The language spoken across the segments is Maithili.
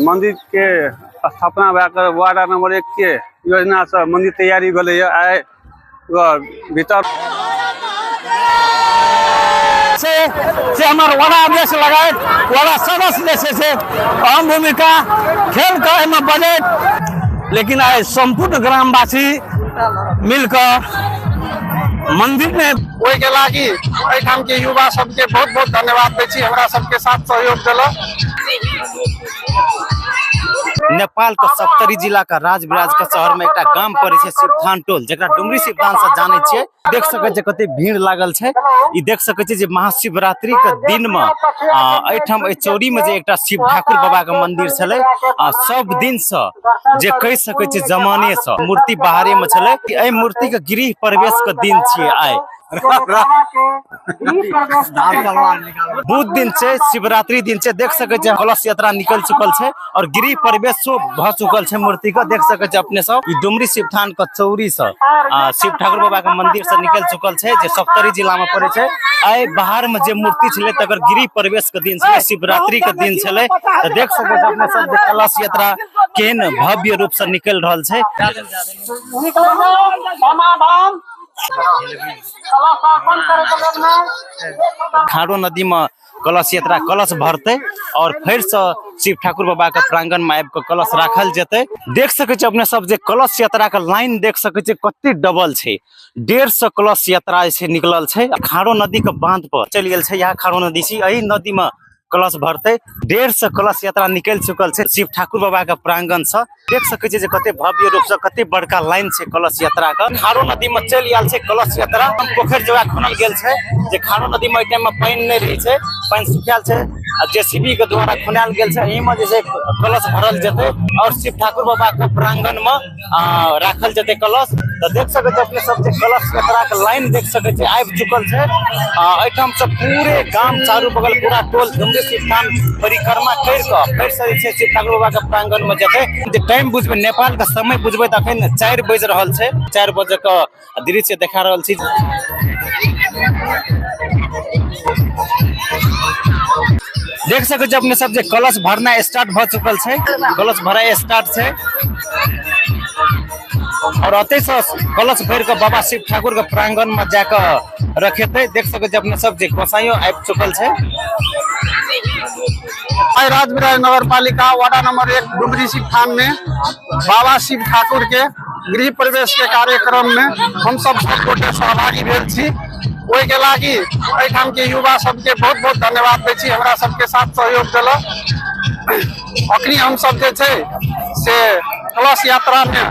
मंदिर के स्थापना भए कऽ वार्ड नंबर 1 के योजना से मंदिर तैयारी भेलैए। आइ भीतर से हमर वड़ा अध्यक्ष लगायत वड़ा सदस्य जे छै से अहम भूमिका खेल के एहिमे बजट, लेकिन आइ संपूर्ण ग्रामवासी मिलकर मंदिर में ओहिके लागि एहिठाम के युवा सबके बहुत बहुत धन्यवाद दै छी, हमरा सबके साथ सहयोग देलक। नेपाल के सप्तरी जिला के राजविराज के शहर में एकटा गाम पड़े छै शिवथान टोल, जकरा डुमरी शिवथान से जाने छियै। देख सकै छियै कते भीड़ लागल छै। ई देख सकै छियै जे महाशिवरात्रि के दिन में एहिठाम एहि चौरी में जे एकटा शिव ठाकुर बाबा के मंदिर छलै, आ सब दिन से जे कहि सकै छियै जमाने से मूर्ति बाहरे में छलै। एहि मूर्ति के गृह प्रवेश के दिन छियै आइ। बुध दिन छै, शिवरात्रि दिन छै। देख सकै छियै कलश यात्रा निकल चुकल छै और गृह प्रवेश भऽ चुकल छै मूर्ति के। देख सकै छियै अपने सब ई डुमरी शिवथान के चौरी से शिव ठाकुर बाबा के मंदिर से निकल चुकल छै, जे सप्तरी जिला में पड़े छै। आइ बाहर में जे मूर्ति छलै तकर गृह प्रवेश के दिन छलै, शिवरात्रि के दिन छलै। तऽ देख सकै छियै अपने सब जे कलश यात्रा केहन भव्य रूप से निकल रहल छै। खारो नदी में कलश यात्रा कलश भरते और फिर से शिव ठाकुर बाबा के प्रांगण में आबि के कलश राखल जेतै। देख सकै छियै अपने सब जे कलश यात्रा के लाइन देख सकै छियै कते डबल छै। 150 कलश यात्रा जे छै निकलल छै। खारो नदी के बांध पर चलि गेल छै। यहाँ खारो नदी छै, एहि नदी में कलश भरते। 150 कलश यात्रा निकल चुकल छै शिव ठाकुर बाबा के प्रांगण से। देख सकै छियै जे कते भव्य रूप से कते बड़का लाइन छै कलश यात्रा के। खारो नदी में चलि आयल छै कलश यात्रा। पोखरि जगह खुनल गेल छै जे खारो नदी में एहि टाइम में पानि नहि रहै छै, पानि सुखायल छै आ जेसीबी के द्वारा खुनायल गेल छै। एहि में जे छै कलश भरल जेतै और शिव ठाकुर बाबा के प्रांगण में राखल जेतै कलश। तऽ देख सकै छियै अपने सब जे कलश यात्रा के लाइन देख सकै छियै आबि चुकल छै। एहिठाम से पूरे गाम चारू बगल पूरा टोल डुमरी शिवथान परिक्रमा करि कऽ फेर से जे छै शिव ठाकुर बाबा के प्रांगण में जेतै। जे टाइम बुझबै, नेपाल के समय बुझबै तऽ अखन 4 बजि रहल छै। 4 बजे के दृश्य देखा रहल छी। देख सकै छियै अपने सब जे कलश भरना स्टार्ट भऽ चुकल छै, कलश भराइ स्टार्ट छै और ओतै से कलश भरि कऽ बाबा शिव ठाकुर के प्रांगण में जाकऽ रखेतै। देख सकै छियै अपने सब जे गोसाइयो आबि चुकल छै। आइ राजविराज नगर पालिका वार्ड नंबर 1 डुमरी शिवथान में बाबा शिव ठाकुर के गृह प्रवेश के कार्यक्रम में हम सब गोटे सहभागी भेल छी। ओहिके लागि एहिठाम के युवा सबके बहुत बहुत धन्यवाद दै छी, हमरा सबके साथ सहयोग देलक। अखनी हम सब जे छै से कलश यात्रा में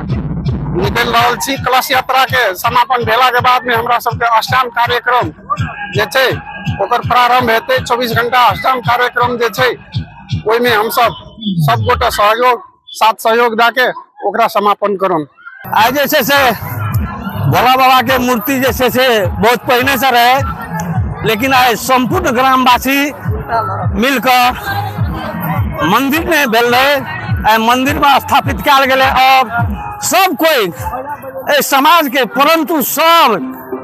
निकलि रहल छी। कलश यात्रा के समापन भेला के बाद में हमरा सबके अष्टाम कार्यक्रम जे छै ओकर प्रारंभ हेतै। 24 घंटा अष्टाम कार्यक्रम जे छै ओहिमे हम सब सब गोटे सहयोग साथ सहयोग दऽ के ओकरा समापन करब। आइ जे छै से भोला बाबा के मूर्ति जे छै से बहुत पहिने से रहे, लेकिन आइ संपूर्ण ग्रामवासी मिलकर मंदिर में भेल रहे। आइ मंदिर में स्थापित कयल गेलै और सब कोई एहि समाज के, परंतु सब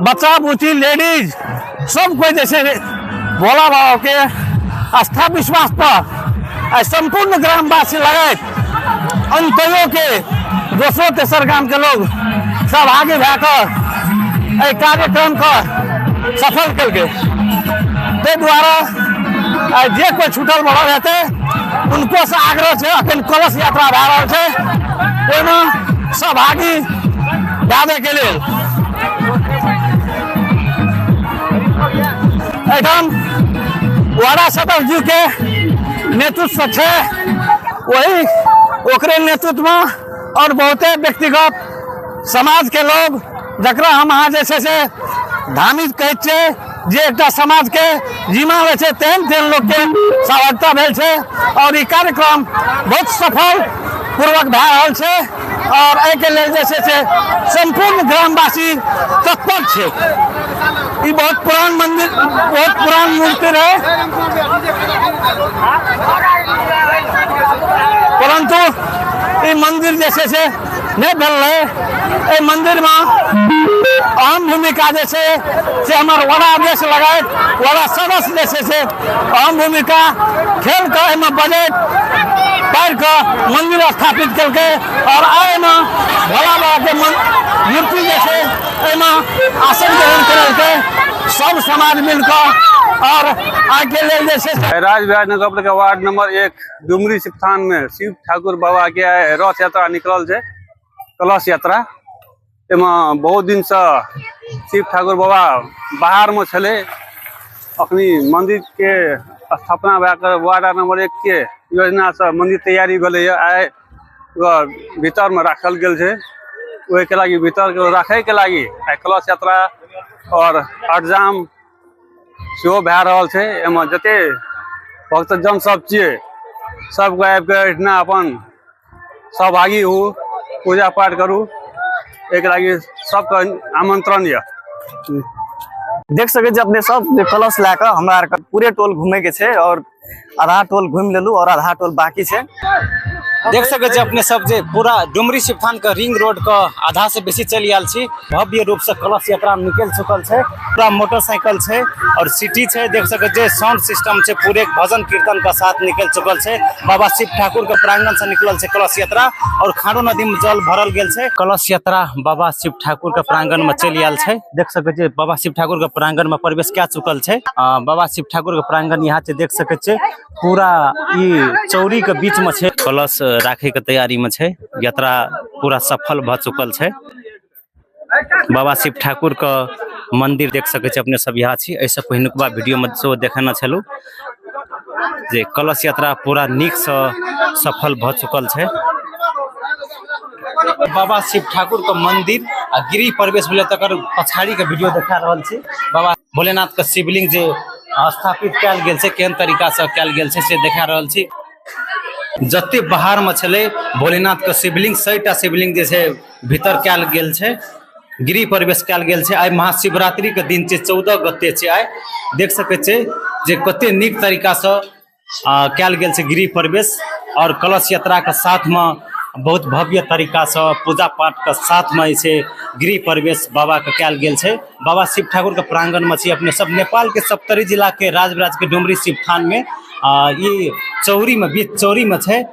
बच्चा बुच्ची लेडीज सब कोई जे छै भोला बाबा के आस्था विश्वास पर आइ संपूर्ण ग्रामवासी लगायत अंतयो के दोसरो तेसर गाम के लोग सहभागी भए कऽ एहि कार्यक्रम के सफल केलकै। ताहि दुआरे आइ जे कोई छूटल बढ़ल हेतै उनको से आग्रह छै, अखन कलश यात्रा भए रहल छै ओहिमे सहभागी भए के लेल। एहिठाम वार्ड सदस्य जी के नेतृत्व छै, वही ओकरे नेतृत्व में और बहुते व्यक्तिगत समाज के लोग जकरा हम अहाँ जे छै से धार्मिक कहै छियै, जे एकटा समाज के जिम्मा लै छै तेहन तेहन लोग के सहभागिता भेल छै और ई कार्यक्रम बहुत सफल पूर्वक भए रहल छै और एहिके लेल जे छै से संपूर्ण ग्रामवासी तत्पर छै। ई बहुत पुरान मंदिर, बहुत पुरान मूर्ति रहे, परंतु ई मंदिर जे छै से नहि भेल रहे। एहि मंदिर में अहम भूमिका जे छै से हमर वड़ा अध्यक्ष लगायत वड़ा सदस्य जे छै से अहम भूमिका खेल कऽ एहिमे बजट पारि कऽ मंदिर स्थापित केलकै और आइ एहिमे भोला बाबा के मूर्ति जे छै एहिमे आसन ग्रहण करलकै सब समाज मिलकऽ और आइके लेल जे छै राजविराज नगर वार्ड नंबर 1 डुमरी शिव में शिव ठाकुर बाबा के आइ रथ यात्रा निकलल छै, कलश यात्रा। एहिमे बहुत दिन से शिव ठाकुर बाबा बाहर में छलै, अखनी मंदिर के स्थापना भए कऽ वार्ड नंबर 1 के योजना से मंदिर तैयारी भेलैए। आइ भीतर में राखल गेल छै, ओहिके लागि भीतर के राखे के लागि आइ कलश यात्रा और अष्टजाम सेहो भए रहल छै। एहिमे जते भक्तजन सब छियै सबके आबि कऽ एहिठिना अपन सहभागी हो, पूजा पाठ करू, एक लागि सबके आमंत्रण यऽ। देख सकै छी अपने सब जे कलश लए कऽ हमरा आरके पूरे टोल घूमे के छै और आधा टोल घूमि लेलू और आधा टोल बाकी छै। देख सकै छी अपने सब जे पूरा डुमरी शिवथान के रिंग रोड के आधा से बेसी चलि आयल छी। भव्य रूप से कलश यात्रा निकलि चुकल छै, पूरा मोटरसाइकिल छै और सिटी छै। देख सकै छी साउंड सिस्टम छै, पूरे भजन कीर्तन के साथ निकलि चुकल छै। बाबा शिव ठाकुर के प्रांगण से निकलल छै कलश यात्रा और खारो नदी में जल भरल गेल छै। कलश यात्रा बाबा शिव ठाकुर के प्रांगण में चलि आयल छै। देख सकै छी बाबा शिव ठाकुर के प्रांगण में प्रवेश कए चुकल छै। बाबा शिव ठाकुर के प्रांगण यहाँ छै, देख सकै छी पूरा ई चौरी के बीच में छै। कलश राखे के तैयारी में छै, यात्रा पूरा सफल भ चुकल छै। बाबा शिव ठाकुर के मंदिर देख सकै छी अपने सब यहाँ छी। एहिसँ पहिनुकबा वीडियो में सेहो देखेने छलहुँ जे कलश यात्रा पूरा नीक से सफल भ चुकल छै। बाबा शिव ठाकुर के मंदिर आ गृह प्रवेश भेलै तकर पछाड़ी के वीडियो देखा रहल छी। बाबा भोलेनाथ के शिवलिंग जे स्थापित कयल गेल छै, केहन तरीका से कयल गेल छै से देखा रहल छी। जते बाहर में छलै भोलेनाथ के शिवलिंग, 100टा शिवलिंग जे छै भीतर कयल गेल छै, गृह प्रवेश कयल गेल छै। आइ महाशिवरात्रि के दिन छै, 14 गते छै। आइ देख सकै छियै जे कते नीक तरीका से कयल गेल छै गृह प्रवेश और कलश यात्रा के साथ में बहुत भव्य तरीका से पूजा पाठ के साथ में जे छै गृह प्रवेश बाबा के कयल गेल छै। बाबा शिव ठाकुर के प्रांगण में छी अपने सब। नेपाल के सप्तरी जिला के राजविराज के डुमरी शिव थान में ई चौरी में, बीच चौरी में छै।